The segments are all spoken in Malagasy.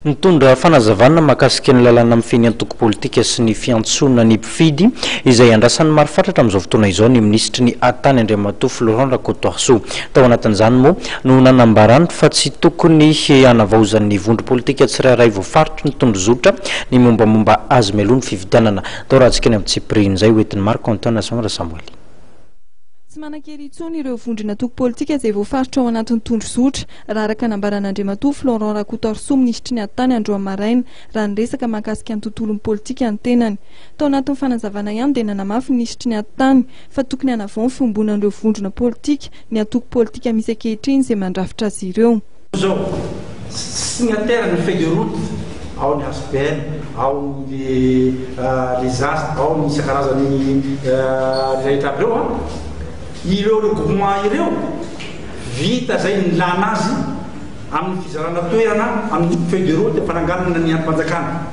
Nitondra fanazavana mahakasika ny lalàna mifehy ny antoko politika sy ny fiantsoana ny mpifidy izay andrasan'ny maro fatratra amin'izao fotoana izao ny minisitry ny Atany Andriamatoa Florent Rakotoarisoa. Tao anatin'izany moa no nanambarany fa tsy tokony hanavaozan'ny vondrom-politika tsirairay voafaritry ny tondrozotra ny mombamomba azy mialoha ny fifidianana. Atao raha antsika ny amin'ny tsipirian'izay hoentin'i Marc Antoine Rasamoely. Tsy manan-kery intsony ireo vondron'antoko politika izay voafaritra ao anatin'ny tondrozotra, raha araka nambaran'Andriamatoa Florent Rakotoarisoa minisitry ny Atitany androany maraina, raha niresaka mahakasika ny tontolon'ny politika ny tenany. Tao anatin'ny fanazavana ihany dia nanamafy ny minisitry ny Atitany fa tokony hanavao ny fiombonan'ireo vondrona politika ny antoko politika misy ankehitriny izay mandrafitra azy ireo. Izao, signataire ny feuille de route, ao ny HPM, ao ny les as, ao ny isan-karazany rehetra aby ireo an, ireo regroupement ireo vita izay nilana azy amin'ny fizarana toerana amin'ny feuille de route fananganana ny andrim-panjakana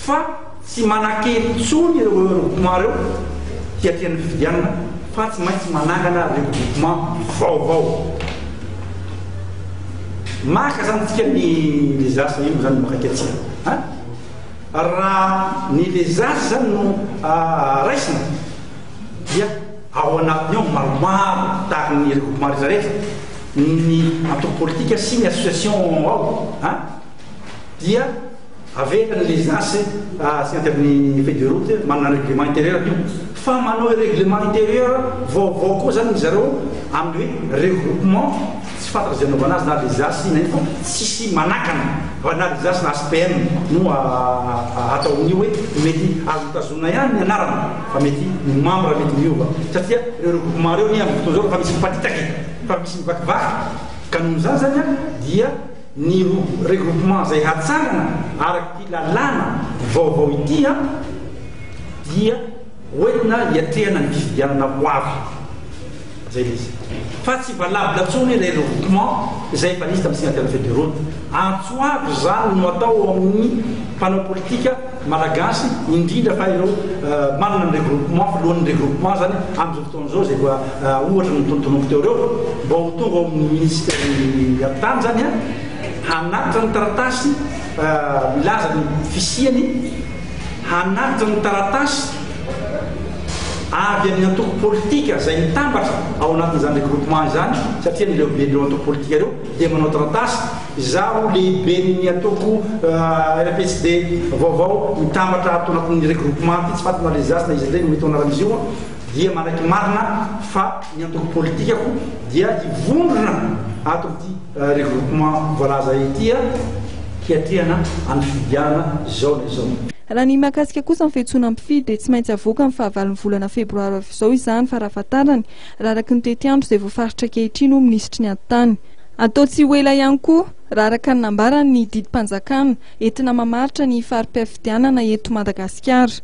fa Tsy manan-kery intsony ireo regroupement ireo hiatrehana ny fifidianana fa tsy maintsy manangana regroupement vaovao. Maka zany tsika ny les as io zany no akaiky antsika an! Raha ny les as zany no raisina dia ao anatiny ao maromaro tahaka ny regroupement rehetra rehetra ny antoko politika sy ny association ao an! Dia averina ny les signataire ny feuille de route manana règlement intérieur io fa manao règlement intérieur vaovao koa zany zareo amin'ny hoe regroupement tsy fantatra izay anaovana azy na les as na ino fa tsisy manakana fa na les as na HPM no atao amin'io hoe mety azo tazonina ihany ny anarana fa mety ny membre mety miova satria ireo regroupement ireo anie amin'ny fotoana izao efa misy mipatitaky efa misy mivakivaky ka noho izany zany dia Ny regroupement izay hatsangana araka ity lalàna vaovao ity dia hoentina hiatrehana ny fifidianana ho avy. Izay ilay izy. Fa tsy valable intsony ilay regroupement izay efa nisy tamin'ny signataire feuille de route. Antso avo izany no atao amin'ny mpanao politika malagasy, indrindra fa ireo manana ny regroupement, filohan'ny regroupement izany amin'izao fotoana izao izay efa ohatra ny notonontonoko teo ireo, mba ho tonga ao amin'ny minisiteran'ny Atitany izany hanatitra ny taratasy milaza ny fisiany, hanatitra ny taratasy avy amin'ny antoko politika izay mitambatra ao anatin'izany regroupement izany, satria ny lehiben'ireo antoko politika ireo dia manao taratasy, izaho lehiben'ny antoko RPSD vaovao mitambatra ato anatin'ny regroupement ity, tsy fantatro na les as na iza indray no mety ho anaran'izy io, dia manaiky marina fa ny antoko politikako dia hivondrona ato amin'ity regroupement voalaza ity hiatrehana an'ny fifidianana izao na izao. Raha ny mahakasika kosa ny fiantsoana mpifidy dia tsy maintsy avoaka amin'ny fahavalon'ny volana febroary ho avy izao izany farafahatarany raha araka ny tetiandro izay voafaritra ankehitriny hoy minisitry ny atitany. Atao tsy ho ela ihany koa raha araka ny nambarany ny didim-panjakana entina mamaritra ny fari-piafidianana eto Madagasikara.